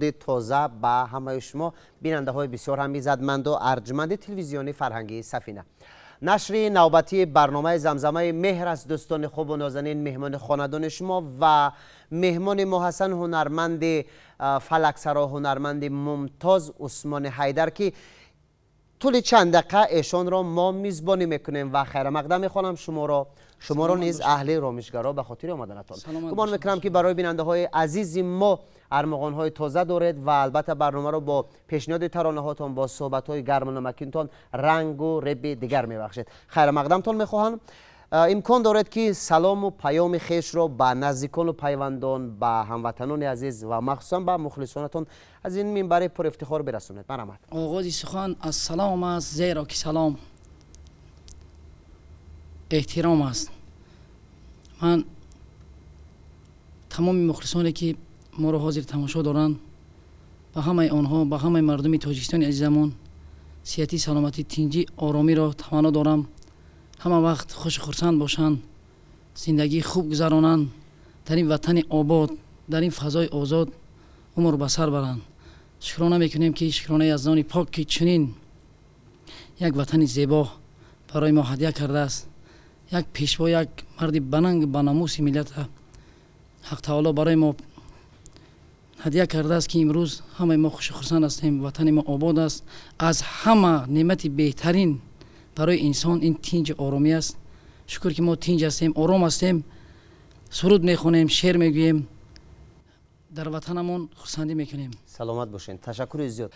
Дуруди тоза ба ҳамаи шумо бинандаҳои бисёр ҳам иззатманду арҷманди телевизиони фарҳангии Сафина. Нашри навбатии барномаи замзамаи меҳр аст, дӯстони хубу нозанин, меҳмони хонадони шумо ва меҳмони мо ҳастанд ҳунарманди фалаксаро, ҳунарманди мумтоз Усмони Ҳайдар, ки тӯли чанд дақиқа эшонро мо мизбонӣ мекунем ва хайрамақдам мехонам шуморо низ аҳли ромишгаро ба хотири омаданатон. Гумон мекунам, ки барои бинандаҳои азизи мо армуғонҳои тоза доред ва албатта барномаро бо пешниҳоди таронаҳотон, бо суҳбатҳои гарму намакинтон рангу реби дигар мебахшед. Хайрамақдамтон мехоҳам. Имкон доред, ки салому паёми хешро ба наздикону пайвандон, ба ҳамватанони азиз ва махсусан ба мухлисонатон аз ин минбари пурэфтихор бирасонед. Марҳамат. Оғози сухан аз салом аст, зеро ки салом эҳтиром аст. Ман тамоми мухлисоне, ки моро ҳозир тамошо доранд, ба ҳамаи онҳо, ба ҳамаи мардуми Тоҷикистони азизамон сиҳатӣ, саломатӣ, тинҷӣ, оромиро таманно дорам. Ҳама вақт хушу хурсанд бошанд, зиндагии хуб гузаронанд, дар ин ватани обод, дар ин фазои озод умр ба сар баранд. Шукрона мекунем, ки шукронаи Яздони пок, ки чунин як ватани зебо барои мо ҳадя кардааст. Як пешво, як марди бананг, банамуси миллата Ҳақ таоло барои мо ҳадя кардааст, ки имрӯз ҳамаи мо хушу хурсанд ҳастем, ватани мо обод аст. Аз ҳама неъмати беҳтарин барои инсон ин тинҷ оромӣ аст. Шукр, ки мо тинҷ ҳастем, ором ҳастем, суруд мехонем, шеър мегӯем, дар ватанамон хурсандӣ мекунем. Саломат бошед, ташаккури зиёд.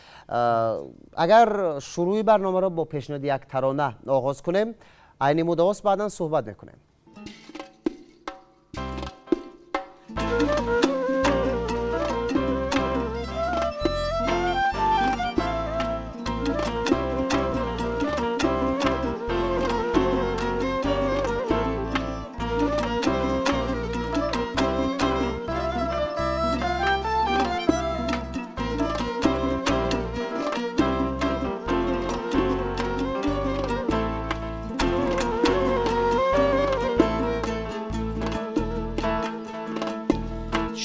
Агар шурӯи барномаро бо пешниҳоди як тарона оғоз кунем, айни муддаост баъдан суҳбат мекунем.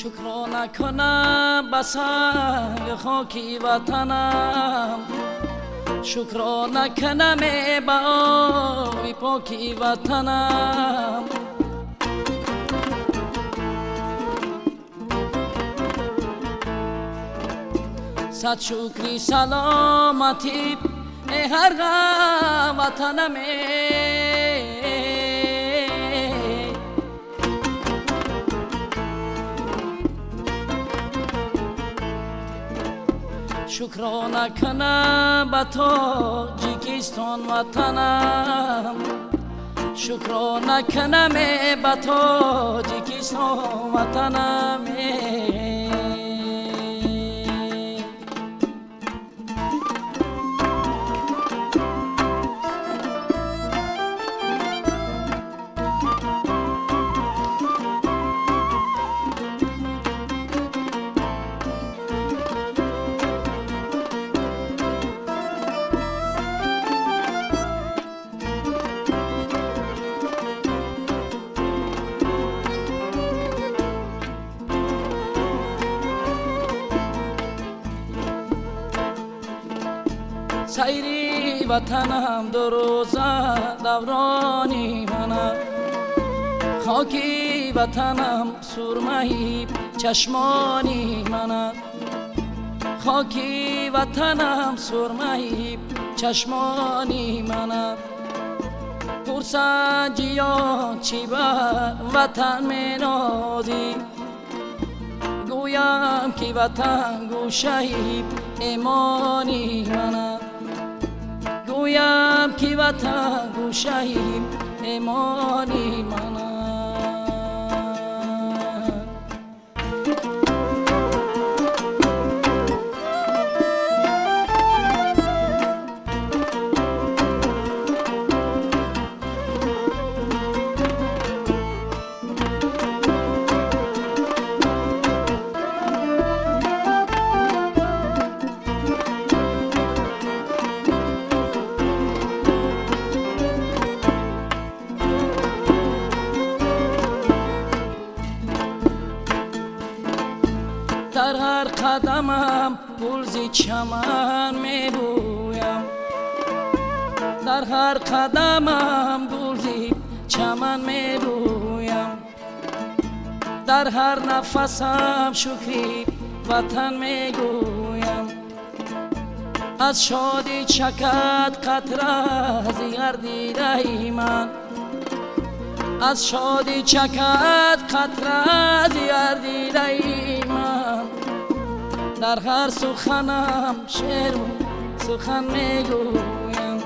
Шукрона кунам ба санг хоки ватанам, шукрона кунам ба оби поки ватанам. Сад шукри саломатӣ ҳар ғам ватанам. Шукрона кунам ба Тоҷикистон ватанам, шукрона кунам ба Тоҷикистон ватанам. Сайри ватанам ду рӯза даврони манам, хоки ватанам сурмаи чашмони манам, хоки ватанам сурмаи чашмони манам. Пурсанд ҷиён чӣ бар ватан менозӣ, гӯям ки ватан гӯшаи имони манам, гӯям ки ватан гӯшаи имони манам. қадамам гул зи чаман мебӯям, дар ҳар қадамам гул зи чаман мебӯям, дар ҳар нафасам шукри ватан мегӯям. Аз шодӣ чакад қатра зи ҳар дидаи ман, аз шодӣ чакад қатра зи ҳар дидаи ман. Дар ҳар суханам шеру сухан мегӯям,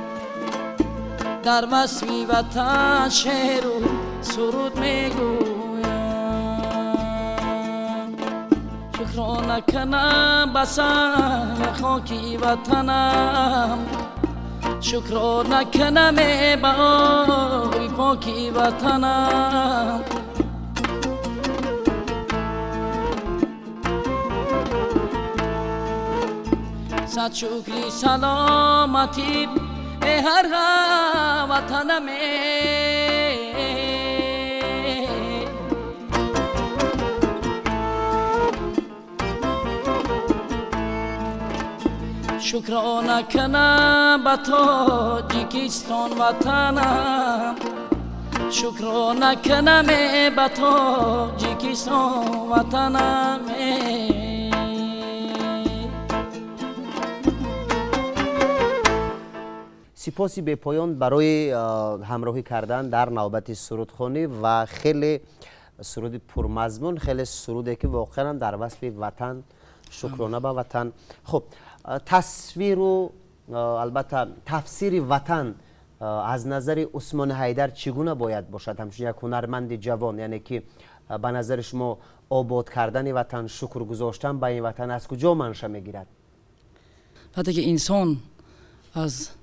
дар васфи ватан шеру суруд мегӯям. Шукрона кунам ба санги хоки ватанам, шукрона кунам ба оби поки ватанам. Сад шукри саломатӣ ҳар ватанам. Шукрона кунам ба Тоҷикистон ватанам, шукрона кунам ба Тоҷикистон ватанам. Сипоси бепоён барои ҳамроҳӣ кардан дар навбати сурудхонӣ ва хеле суруди пурмазмун, хеле суруде ки воқеан дар васфи ватан, шукрона ба ватан. Хуб, тасвиру албатта тафсири ватан аз назари Усмони Ҳайдар чӣ гуна бояд бошад? Ҳамчун як ҳунарманди ҷавон, яъне ки ба назари шумо обод кардани ватан, шукр гузоштан ба ин ватан аз куҷо манша мегирад? Вақте ки инсон аз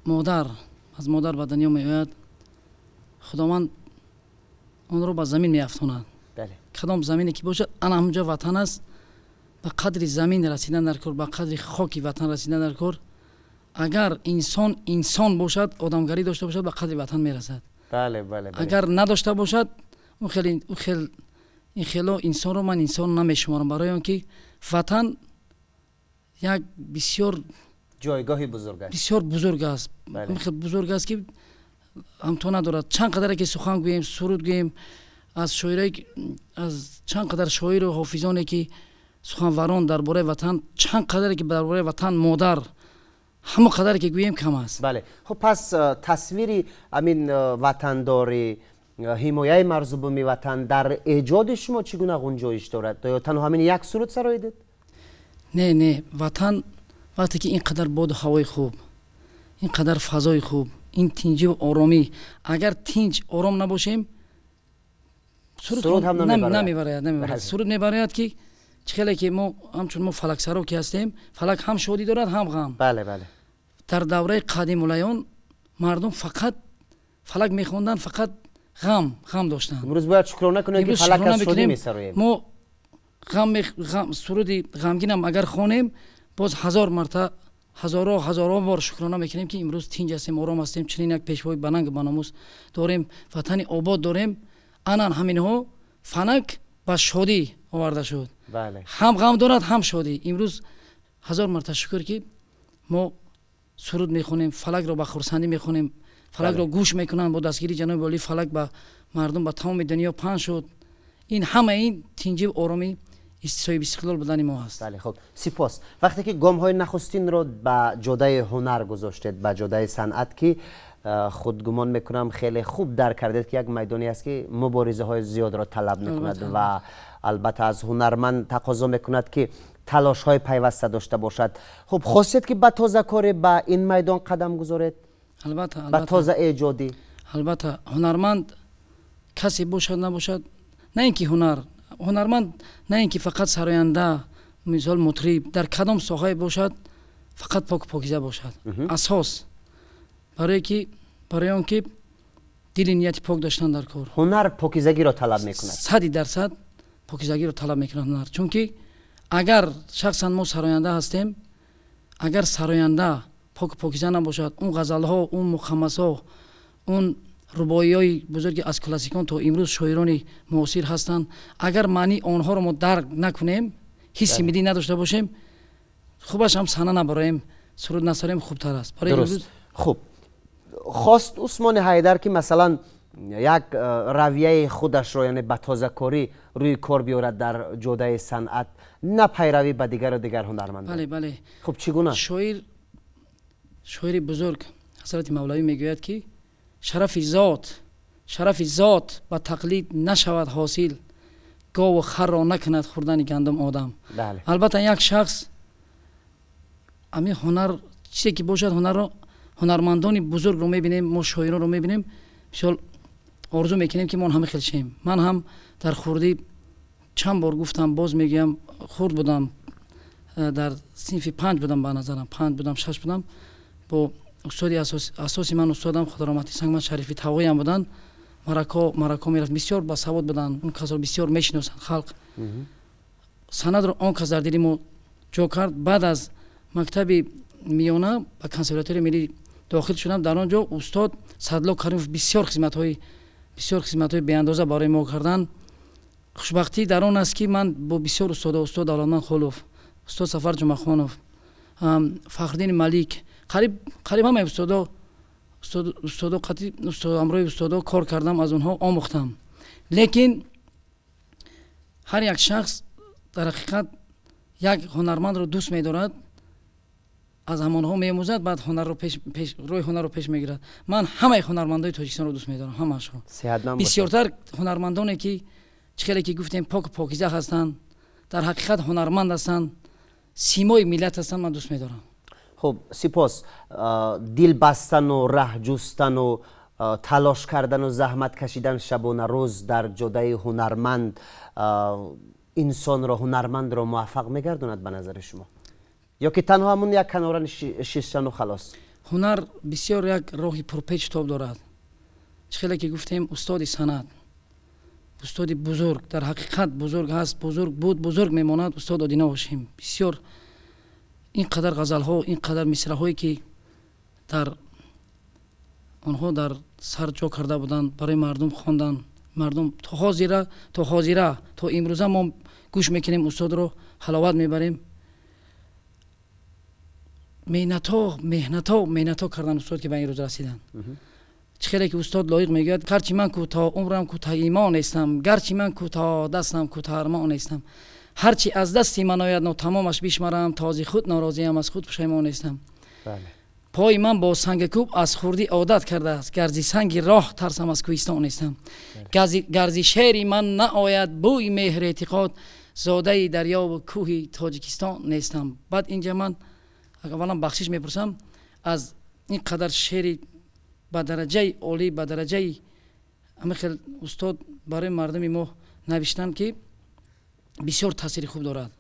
модар ба дунё меояд, Худованд онро ба замин меафтонад. Кадом замине ки бошад, ана ҳамонҷо ватан аст. Ба қадри замин расидан дар кор, ба қадри хоки ватан расидан дар кор. Агар инсон инсон бошад, одамгарӣ дошта бошад, ба қадри ватан мерасад. Агар надошта бошад, ин хело инсонро ман инсон намешуморам, барои он ки ватан як бисёр ҷойгоҳи бузург аст, бисёр бузург аст, хеле бузург аст ки ҳамто надорад. Чанд қадаре ки сухан гӯем, суруд гӯем, аз шоире, аз чанд қадар шоиру ҳофизоне ки суханварон дар бораи ватан, чанд қадаре ки дар бораи ватан модар, ҳамон қадаре ки гӯем кам аст. Бале. Хуб, пас тасвири ҳамин ватандорӣ, ҳимояи марзу буми ватан дар эҷоди шумо чӣ гуна ғунҷоиш дорад? Ё танҳо ҳамин як суруд сароидед? Не, не, ватан вақте ки ин қадар боду ҳавои хуб, ин қадар фазои хуб, ин тинҷиву оромӣ, агар тинҷ ором набошем, суруд ҳам намебарояд. Суруд мебарояд ки чӣ хеле ки мо ҳамчун мо фалаксаро ки ҳастем, фалак ҳам шодӣ дорад, ҳам ғам. Бале, бале. Дар давраи қадимулайён мардум фақат фалак мехонданд, фақат ғам доштанд. Имрӯз бояд шукрона кунем ки фалак аз шодӣ месароем. Мо суруди ғамгинам агар хонем, боз ҳазор марта, ҳазорҳо бор шукрона мекунем ки имрӯз тинҷ ҳастем, ором ҳастем, чунин як пешвои бананг баномус дорем, ватани обод дорем. Анан ҳаминҳо фалак ба шодӣ оварда шуд. Ҳам ғам дорад, ҳам шодӣ. Имрӯз ҳазор марта шукр ки мо суруд мехонем, фалакро ба хурсандӣ мехонем, фалакро гӯш мекунанд. Бо дастгирии ҷаноби олӣ фалак ба мардум, ба тамоми дунё паҳн шуд. Ин ҳама ин тинҷиву оромӣ соҳиби истиқлол будани мо ҳаст. Бале, хуб, сипос. Вақте ки гомҳои нахустинро ба ҷодаи ҳунар гузоштед, ба ҷодаи санъат, ки худ гумон мекунам хеле хуб дарк кардед ки як майдоне аст ки муборизаҳои зиёдро талаб мекунад ва албатта аз ҳунарманд тақозо мекунад ки талошҳои пайваста дошта бошад. Хуб, хостед ки ба тозакорӣ ба ин майдон қадам гузоред? Албатта, ба тоза эҷодӣ. Албатта, ҳунарманд касе бошад набошад, на ин ки ҳунарманд на ин ки фақат сароянда, мисол мутриб, дар кадом соҳае бошад, фақат поку покиза бошад. Асос барои он ки дили нияти пок доштан дар кор. Ҳунар покизагиро талаб мекунад. 100% покизагиро талаб мекунад ҳунар. Чунки агар шахсан мо сароянда ҳастем, агар сароянда поку покиза набошад, он ғазалҳо, он мухаммасҳо, он рубоиҳои бузурги аз классикон то имрӯз шоирони муосир ҳастанд, агар маънии онҳоро мо дарк накунем, ҳисси миллӣ надошта бошем, хубаш ҳам саҳна набароем, суруд насарем, хубтар аст. Барои имрӯз хуб хост Усмони Ҳайдар ки масалан як равияи худашро, яъне ба тозакорӣ рӯи кор биёрад дар ҷодаи санъат, на пайравӣ ба дигару дигар ҳунармандон. Бале, бале. Хуб, чӣ гуна? Шоири бузург ҳазрати Мавлавӣ мегӯяд ки шарафи зот ба тақлид нашавад ҳосил, гову харро накунад хӯрдани гандум одам. Албатта як шахс ҳамин ҳунар чизе ки бошад, ҳунарро, ҳунармандони бузургро мебинем, мо шоиронро мебинем, мисол орзу мекунем ки мо ҳама хел шем. Ман ҳам дар хурдӣ чанд бор гуфтам, боз мегӯям, хурд будам, дар синфи 5 будам, ба назарам 5 будам, 6 будам, бо устоди асоси ман устодам Худораҳмати Сангман Шарифи Тавоям буданд, марако мерафт, бисёр басавод буданд, он касро бисёр мешиносанд халқ. Санъатро он кас дар дили мо ҷо кард. Баъд аз мактаби миёна ба консерваторияи миллӣ дохил шудам. Дар он ҷо устод Садло Каримов бисёр хизматҳои беандоза барои мо карданд. Хушбахтӣ дар он аст ки ман бо бисёр устодо, устод Давлатманд Холов, устод Сафар Ҷумъахонов, Фахриддини Малик, қариб ҳамаи устодо, ҳамроҳи устодо кор кардам, аз онҳо омӯхтам. Лекин ҳар як шахс дар ҳақиқат як ҳунармандро дӯст медорад, аз ҳамонҳо меомӯзад, баъд роҳи ҳунарро пеш мегирад. Ман ҳамаи ҳунармандои Тоҷикистонро дӯст медорам, ҳамаашро. Бисёртар ҳунармандоне ки чӣ хеле ки гуфтем поку покиза ҳастанд, дар ҳақиқат ҳунарманд ҳастанд, симои миллат ҳастанд, ман дӯст медорам. Хуб, сипос. Дил бастану раҳ ҷустану талош кардану заҳмат кашидан шабона рӯз дар ҷодаи ҳунарманд инсонро, ҳунармандро муваффақ мегардонад ба назари шумо? Ё ки танҳо ҳамун як канора шиштану халос? Ҳунар бисёр як роҳи пурпечтоб дорад. Чӣ хеле ки гуфтем, устоди санъат, устоди бузург, дар ҳақиқат бузург ҳаст, бузург буд, бузург мемонад устод Одина Ҳошим. Бисёр ин қадар ғазалҳо, ин қадар мисраҳое ки дар онҳо дар сар ҷо карда буданд, барои мардум хонданд. Мардум то ҳозира, то имрӯза мо гӯш мекунем устодро, ҳаловат мебарем. Меҳнатҳо карданд устод ки ба ин рӯз расиданд. Чӣ хеле ки устод Лоиқ мегӯяд: гарчи ман кӯтоҳ умрам, кӯтоҳ имон нестам, гарчи ман кӯтоҳ дастам, кӯтоҳ армон нестам, ҳарчи аз дасти ман ояд нотамомаш бишмарам, този худ норозиам, аз худ пушаймон нестам. Пои ман бо санги кӯб аз хурдӣ одат кардааст, гарзи санги роҳ тарсам, аз кӯҳистон нестам, гарзи шеъри ман наояд бӯи меҳр эътиқод, зодаи дарёву кӯҳи Тоҷикистон нестам. Баъд инҷа ман аввалан бахшиш мепурсам аз ин қадар шеъри ба дараҷаи олӣ, ба дараҷаи ҳамин хел устод барои мардуми мо навиштанд ки бисёр таъсири хуб дорад.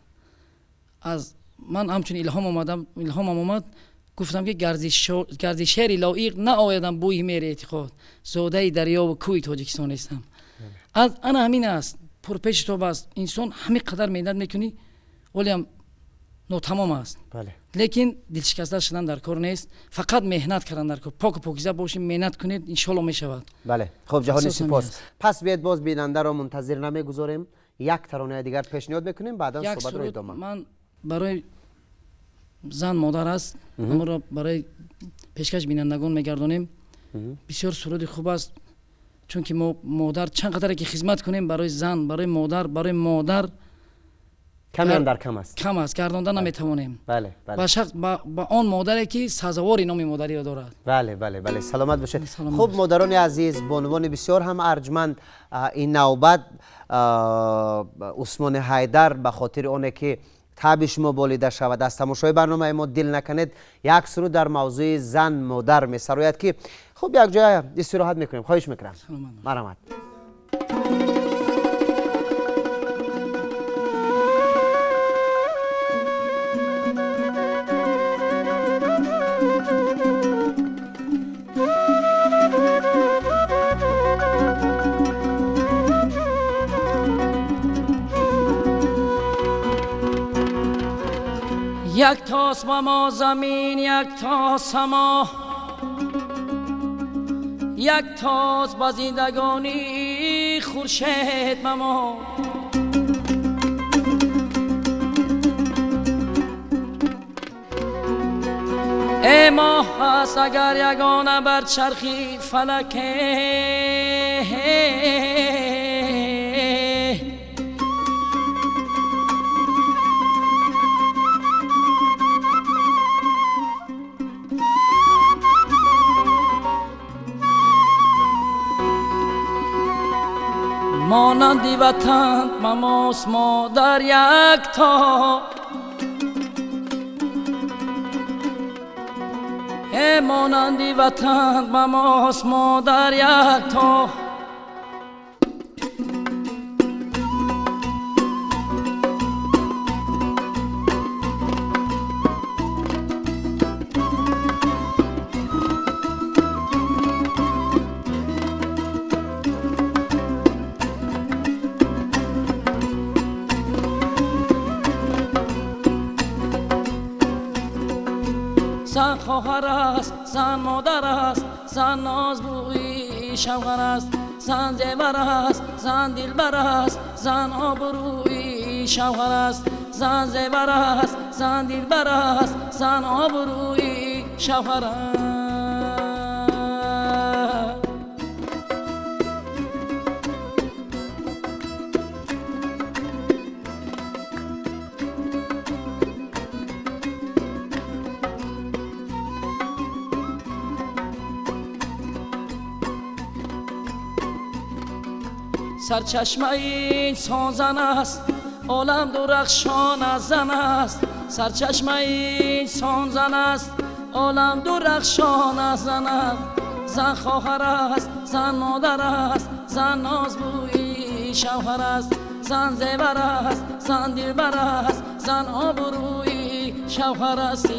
Аз ман ҳамчун илҳомам омад, гуфтам ки гарзи шеъри лоиқ наоядам бӯи меҳри эътиқод, зодаи дарёву кӯҳи Тоҷикистон нестам. Аз ана ҳамин аст, пурпечтоб аст. Инсон ҳамин қадар меҳнат мекунӣ, вале нотамом аст. Лекин дилшикаста шудан дар кор нест, фақат меҳнат кардан дар кор. Поку покиза бошем, меҳнат кунед, иншоалло мешавад. Бале, хуб, ҷаҳони сипос. Пас биед боз бинандаро мунтазир намегузорем, як таронаи дигар пешниҳод мекунем, баъдан суҳбатро идома. Ман барои зан модар аст, ҳамонро барои пешкаш бинандагон мегардонем. Бисёр суруди хуб аст, чунки мо модар чанд қадаре ки хизмат кунем барои зан, барои модар, барои модар кам дар кам аст, кам аст, гардонда наметавонем. Бале, бале. Ба шахс, ба он модаре ки сазовори номи модариро дорад. Бале, бале, бале. Саломат бошед. Хуб, модарони азиз, бонувони бисёр ҳам арҷманд, ин навбат Усмони Ҳайдар ба хотири оне ки таби шумо болида шавад, аз тамошои барномаи мо дил накунед, як суруд дар мавзӯи зан модар месарояд ки хуб як ҷоя истироҳат мекунем. Хоҳиш мекунам, марҳамат. Як тос ба мо замин, як тос само, як тос ба зиндагонӣ хуршед ба мо. Э моҳ аст агар ягона бар чархи фалаке, монанди ватан мамост модар якто. Э монанди ватан мамост модар якто. Зан хоҳар аст, зан модар аст, зан нозбӯи шавҳар аст, зан зевар аст, зан дилбар аст, зан обрӯи шавҳар аст, зан зевар аст, зан дилбар аст, зан обрӯи шавҳар аст. Сарчашмаи инсон зан аст, олам дурахшон аз зан аст. Сарчашмаи инсон зан аст, олам дурахшон аз зан аст. Зан хоҳар аст, зан модар аст, зан нозбӯи шавҳар аст, зан зевар аст, зан дилбар аст, зан обрӯи шавҳар аст.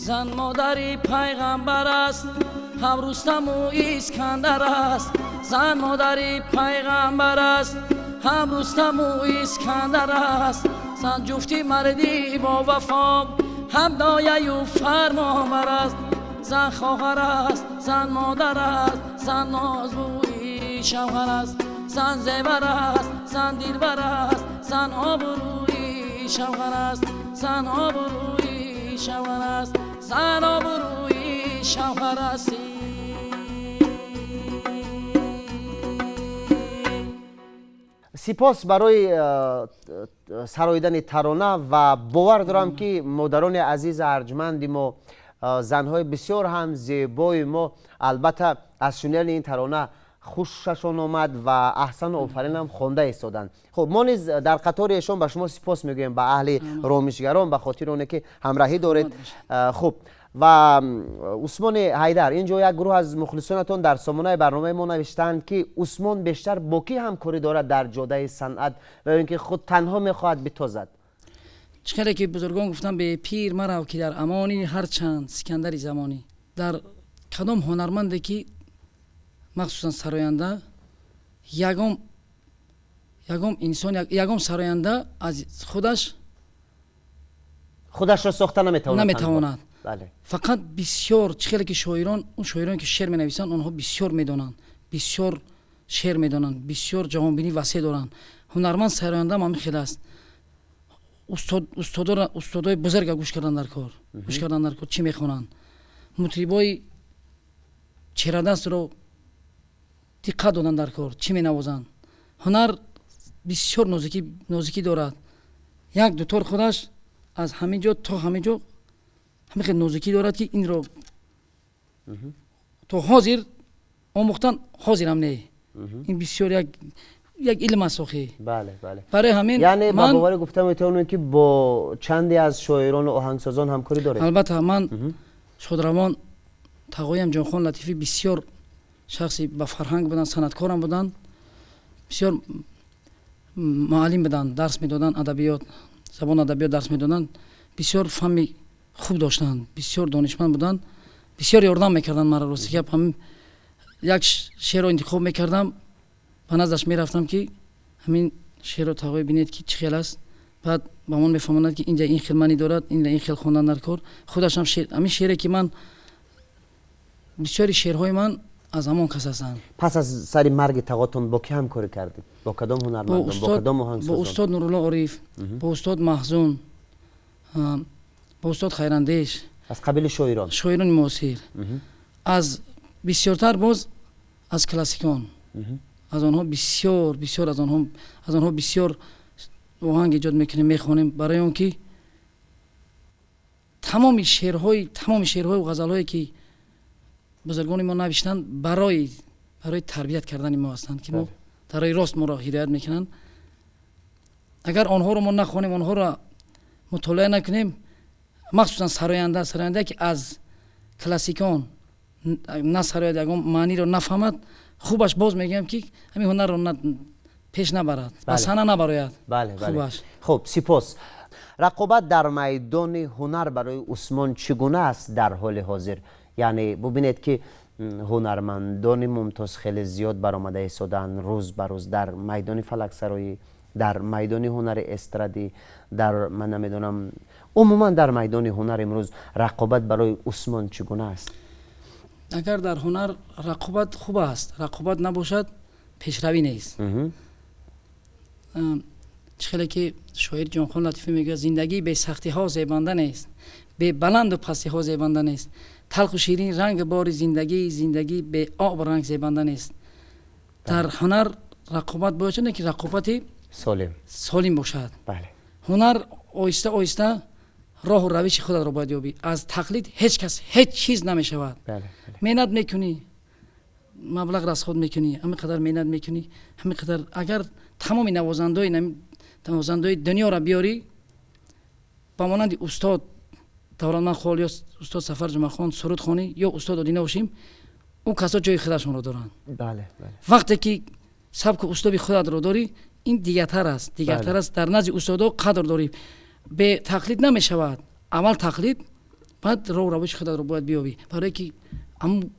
Зан модари пайғамбар аст, ҳам Рустаму Искандар аст. Зан модари пайғамбар аст, ҳам Рустаму Искандар аст. Зан ҷуфти марди бовафо, ҳам дояю фармонбар аст. Зан хоҳар аст, зан модар аст, зан нозбӯи шавҳар аст, зан зевар аст, зан дилбар аст, зан обрӯи шавҳар аст, зан обрӯи шавҳар аст, зан обрӯи шавҳар аст. Сипос барои сароидани тарона ва бовар дорам, ки модарони азиз арҷманди мо, занҳои бисёр ҳам зебои мо албатта аз шунидани ин тарона хушашон омад ва аҳсану офаринам хонда истоданд. Хуб, мо низ дар қатори эшон ба шумо сипос мегӯем, ба аҳли ромишгарон, ба хотири оне ки ҳамраҳӣ доред. Хуб, ва Усмони Ҳайдар, ин ҷо як гурӯҳ аз мухлисонатон дар сомонаи барномаи мо навиштаанд, ки Усмон бештар бо кӣ ҳамкорӣ дорад дар ҷодаи санъат ва ё ин ки худ танҳо мехоҳад битозад? Чӣ хеле ки бузургон гуфтанд, бепир марав ки дар амонӣ, ҳарчанд Искандари замонӣ. Дар кадом ҳунарманде ки махсусан сароянда, ягом инсон, ягом сароянда аз худаш худашро сохта наметавонад. Наметавонад. Фақат бисёр чӣ хеле ки шоирон, он шоироне ки шеър менависанд, онҳо бисёр медонанд, бисёр шеър медонанд, бисёр ҷаҳонбинӣ васеъ доранд. Ҳунарманд сарояндаам ҳамин хел аст. Устодои бузурга гӯш кардан дар кор, гӯш кардан дар кор чӣ мехонанд, мутрибои черадастро диққат додан дар кор чӣ менавозанд. Ҳунар бисёр нозикӣ дорад. Як дутор худаш аз ҳамин ҷо то ҳамин ҷо ҳамин хел нозикӣ дорад, ки инро то ҳозир омӯхтан ҳозирам не. Ин бисёр як илм аст охи. Бале, бале. Барои ҳамин яъне ба боварӣ гуфта метавонем, ки бо чанде аз шоирону оҳангсозон ҳамкорӣ доред? Албатта, ман шодравон Тағоям Ҷонхон Латифӣ бисёр шахси ба фарҳанг буданд, санъаткорам буданд, бисёр муаллим буданд, дарс медоданд, адабиёт, забон адабиёт дарс медоданд, бисёр фаҳми хуб доштанд, бисёр донишманд буданд, бисёр ёрдам мекарданд маро. Рости гап, ҳамин як шеърро интихоб мекардам, ба наздаш мерафтам, ки Ҳамин шеърро тағои бинед ки чӣ хел аст. Баъд ба мон мефаҳмонад ки инҷа ин хел маънӣ дорад, ин хел хондан дар кор. Худаш ҳам шеър, ҳамин шеъре ки ман бисёри шеърҳои ман аз ҳамон кас ҳастанд. Пас аз сари марги тағотон бо кӣ ҳамкорӣ кардед? Бо кадом ҳунармандон, бо кадом оҳангсозон? Бо устод Нурулло Ориф, бо устод Маҳзун, бо устод Хайрандеш. Аз қабили шоирон? Шоирони муосир. Аз бисёртар боз аз классикон. Аз онҳо бисёр, бисёр аз онҳо, аз онҳо бисёр оҳанг эҷод мекунем, мехонем, барои он ки тамоми шеърҳою ғазалҳое ки бузургони мо навиштанд барои тарбият кардани мо ҳастанд, ки мо дар роҳи рост моро ҳидоят мекунанд. Агар онҳоро мо нахонем, онҳоро мутолиа накунем, махсусан сароянда ки аз классикон насарояд, ягон маъниро нафаҳмад, хубаш боз мегӯям ки ҳамин ҳунарро пеш набарад, ба саҳна набарояд. Хубаш. Хуб, сипос. Рақобат дар майдони ҳунар барои Усмон чӣ гуна аст дар ҳоли ҳозир? Яъне бубинед ки ҳунармандони мумтоз хеле зиёд баромада истодаанд рӯз ба рӯз дар майдони фалаксароӣ, дар майдони ҳунари эстрадӣ, дар ман намедонам, умуман дар майдони ҳунар имрӯз рақобат барои Усмон чӣ гуна аст? Агар дар ҳунар рақобат хуб аст, рақобат набошад пешравӣ нест. Чӣ хеле ки шоир Ҷонхон Латифӣ мегӯяд, зиндагӣ бе сахтиҳо зебанда нест, бе баланду пастиҳо зебанда нест, талху ширин ранг бори зиндагӣ, зиндагӣ бе об ранг зебанда нест. Дар ҳунар рақобат бояд не ки рақобати солим бошад. Ҳунар оҳиста оҳиста роҳу равиши худатро бояд ёбӣ. Аз тақлид ҳеҷ кас ҳеҷ чиз намешавад. Меҳнат мекунӣ, маблағ расход мекунӣ, ҳамин қадар меҳнат мекунӣ, ҳамин қадар агар тамоми навозандаҳои дунёро биёрӣ, ба монанди устод Давлатманд Хол ё устод Сафар Ҷумъахон суруд хонӣ ё устод Одина Ҳошим, он касо ҷои худашонро доранд. Вақте ки сабку услуби худатро дорӣ, ин дигартар аст, дигартар аст. Дар назди устодо қадр дорӣ. Бе тақлид намешавад. Аввал тақлид, баъд роҳу равиши худатро бояд биёбӣ. Барое ки ҳамун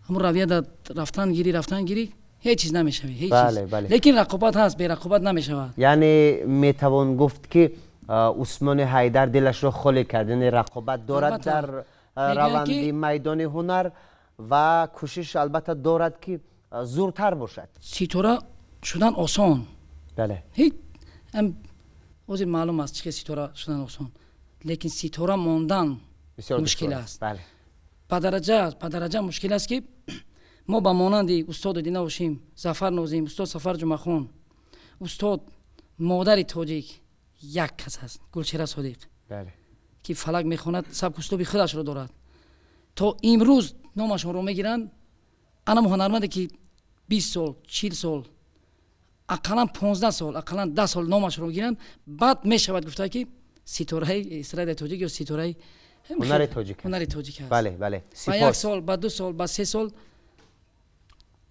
равия дар рафтан гирӣ, ҳеҷ чиз намешавӣ, ҳеҷ чиз. Лекин рақобат ҳаст, бе рақобат намешавад. Яъне метавон гуфт ки Усмони Ҳайдар дилашро холӣ кард, яъне рақобат дорад дар раванди майдони ҳунар ва кӯшиш албатта дорад ки зуртар бошад. Ситора шудан осон. Ҳеҷ ҳозир маълум аст чӣ хел ситора шудан осон, лекин ситора мондан мушкил аст. Ба дараҷа мушкил аст ки мо ба монанди устод Одина Ҳошим, Зафар Нозим, устод Сафар Ҷумъахон, устод модари тоҷик як кас аст, Гулчеҳра Содиқ, ки фалак мехонад, сабку услуби худашро дорад. То имрӯз номашонро мегиранд. Анам ҳунарманде ки 20 сол, 40 сол, ақаллан 15 сол, ақаллан 10 сол номашро гиранд, баъд мешавад гуфта ки ситораи эстрадаи тоҷик ё ситораи ҳунари тоҷик, ҳунари тоҷик аст. Бале, бале. Ба як сол, ба 2 сол, ба 3 сол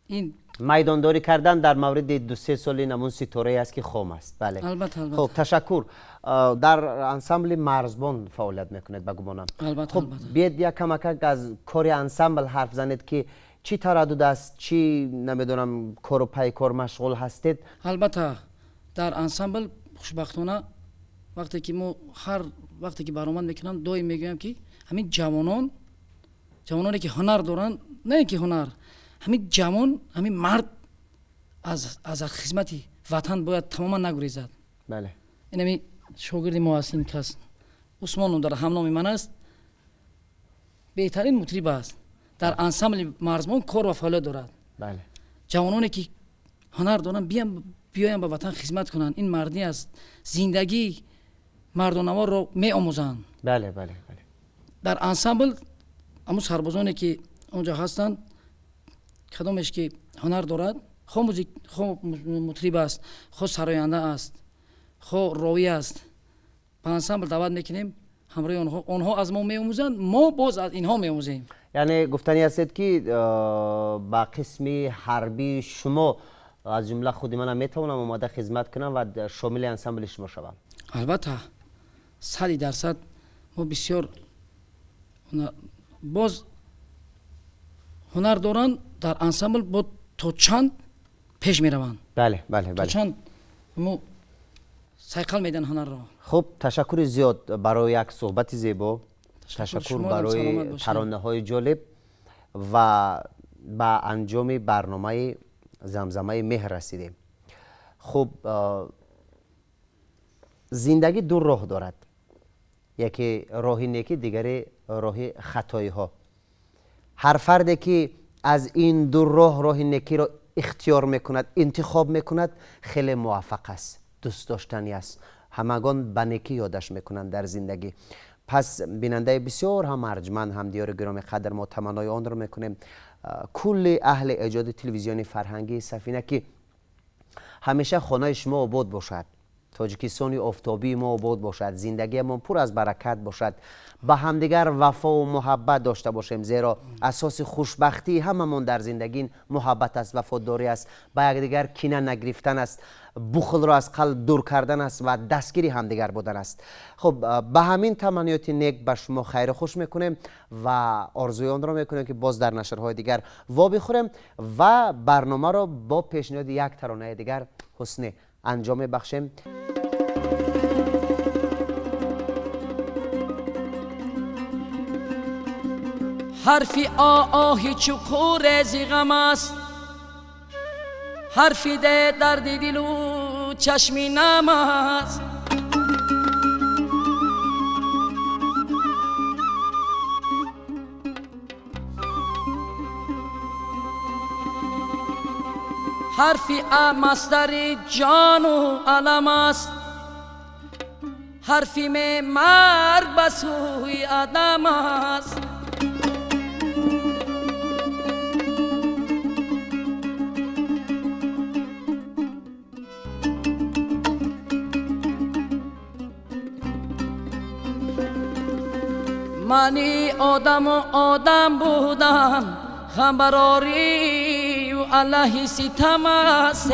ин майдондорӣ кардан дар мавриди 2-3 соли намун ситорае аст ки хом аст. Бале, албатта, албатта. Хуб, ташаккур. Дар ансамбли Марзбон фаъолият мекунед ба гумонам. Албатта. Хуб, биед як камакак аз кори ансамбл ҳарф занед ки чӣ тараддуд аст, чӣ намедонам кору пайкор машғул ҳастед? Албатта, дар ансамбл хушбахтона вақте ки мо ҳар вақте ки баромад мекунам, доим мегӯям ки ҳамин ҷавононе ки ҳунар доранд, на ин ки ҳунар, ҳамин ҷавон, ҳамин мард аз хизмати ватан бояд тамоман нагурезад. Бале. Ин ҳамин шогирди мо аст, ин кас Усмон ном дорад, ҳамноми ман аст, беҳтарин мутриб аст. Дар ансамбли Марзбон кор ва фаъолият дорад. Бале. Ҷавононе ки ҳунар доранд, биёянд ба ватан хизмат кунанд. Ин мардӣ аст. Зиндагии мардонаворро меомӯзанд. Бале, бале, бале. Дар ансамбл ҳамун сарбозоне ки онҷо ҳастанд, кадомеш ки ҳунар дорад, хо музик, хо мутриб аст, хо сароянда аст, хо ровӣ аст, ба ансамбл даъват мекунем, ҳамроҳи онҳо, онҳо аз мо меомӯзанд, мо боз аз инҳо меомӯзем. Яъне гуфтанӣ ҳастед ки ба қисми ҳарбии шумо аз ҷумла худи манам метавонам омода хизмат кунам ва шомили ансамбли шумо шавам? Албатта, 100% мо бисёр боз ҳунар доранд, дар ансамбл бо то чанд пеш мераванд. Бале, бале, бале. То чанд Мо сайқал медиҳанд ҳунарро. Хуб, ташаккури зиёд барои як суҳбати зебо, ташаккур барои таронаҳои ҷолиб ва ба анҷоми барномаи замзамаи меҳр расидем. Хуб, зиндагӣ ду роҳ дорад, яке роҳи некӣ, дигаре роҳи хатоиҳо. Ҳар фарде ки аз ин ду роҳ роҳи некиро ихтиёр мекунад, интихоб мекунад, хеле муваффақ аст, дӯстдоштанӣ аст, ҳамагон ба некӣ ёдаш мекунанд дар зиндагӣ. Пас бинандаи бисёр ҳам арҷманд, ҳам диёри гиромӣ қадр, мо таманнои онро мекунем кулли аҳли эҷоди телевизиони фарҳангии Сафина ки ҳамеша хонаи шумо обод бошад, Тоҷикистони офтобии мо обод бошад, зиндагиамон пур аз баракат бошад, ба ҳамдигар вафову муҳаббат дошта бошем, зеро асоси хушбахтии ҳамамон дар зиндагӣ муҳаббат аст, вафодорӣ аст, ба якдигар кина нагирифтан аст, бухлро аз қалб дур кардан аст ва дастгири ҳамдигар будан аст. Хуб, ба ҳамин таманниёти нек ба шумо хайру хуш мекунем ва орзуи онро мекунем ки боз дар нашрҳои дигар вобихӯрем ва барномаро бо пешниҳоди як таронаи дигар ҳусне анҷом мебахшем. Ҳарфи О оҳи чуқуре зи ғам аст, ҳарфи Д дарди дилу чашми нам аст. Ҳарфи А масдари ҷону алам аст, ҳарфи М марг ба сӯи адам аст. Мани одаму одам будам, ғам барорию аллаҳи ситам аст.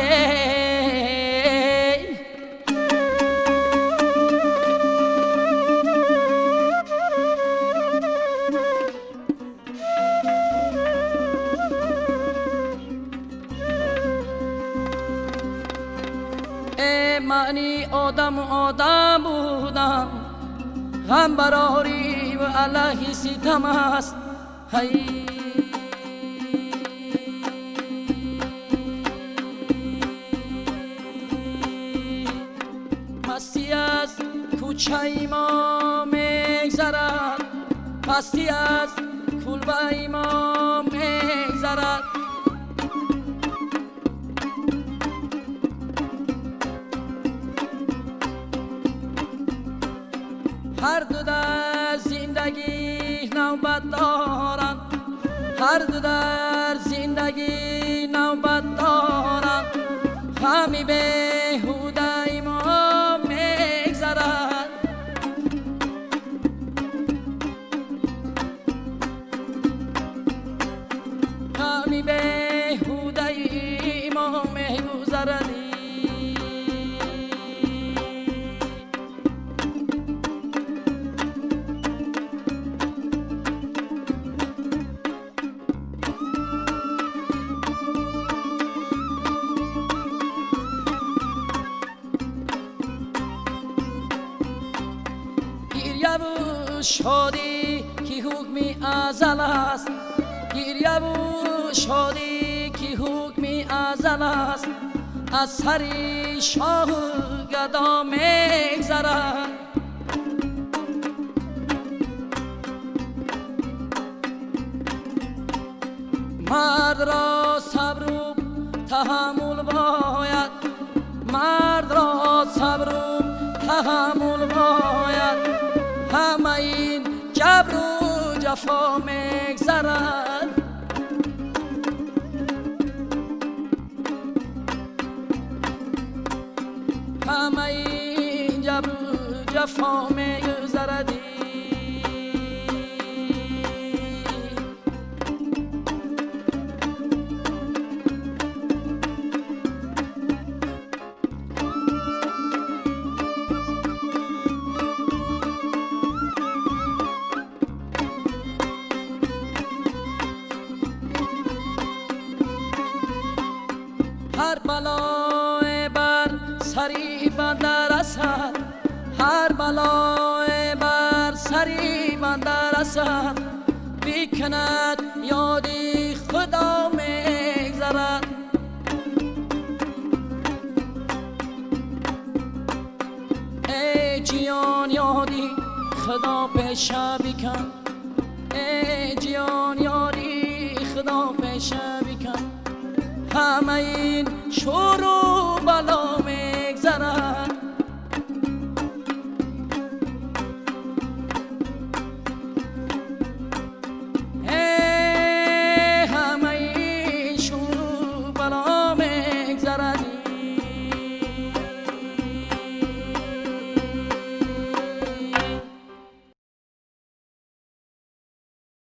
Э мани одаму одам будам, ғам барорию аллаҳи ситам аст. Ҳай масти аз кӯчаи мо мегзарад, пасти аз кулбаи мо мегзарад. Ҳар ду дар зиндагӣ навбат доранд, ҳар ду дар зиндагӣ навбат доранд, ғами беҳудаи мо мегзарад. Ғами беҳудаи мо мегузарад. Шодӣ ки ҳукми азал аст, гиряву шодӣ ки ҳукми азал аст, аз сари шоҳу гадо мегзарад. Мард ро сабру таҳаммул бояд, мард ро сабру таҳаммул бояд, ҳама ин ҷабру ҷафо мегзарад. Ҳама ин ҷабру ҷафо мегузарад. Ҳар балое бар сари банда расад, ҳар балое бар сари банда расад, бикунад ёди Худо мегзарад. Эй ҷиён ёди Худо пеша бикун, эй ҷиён ёди Худо пеша бикун, ҳама ин шуру бало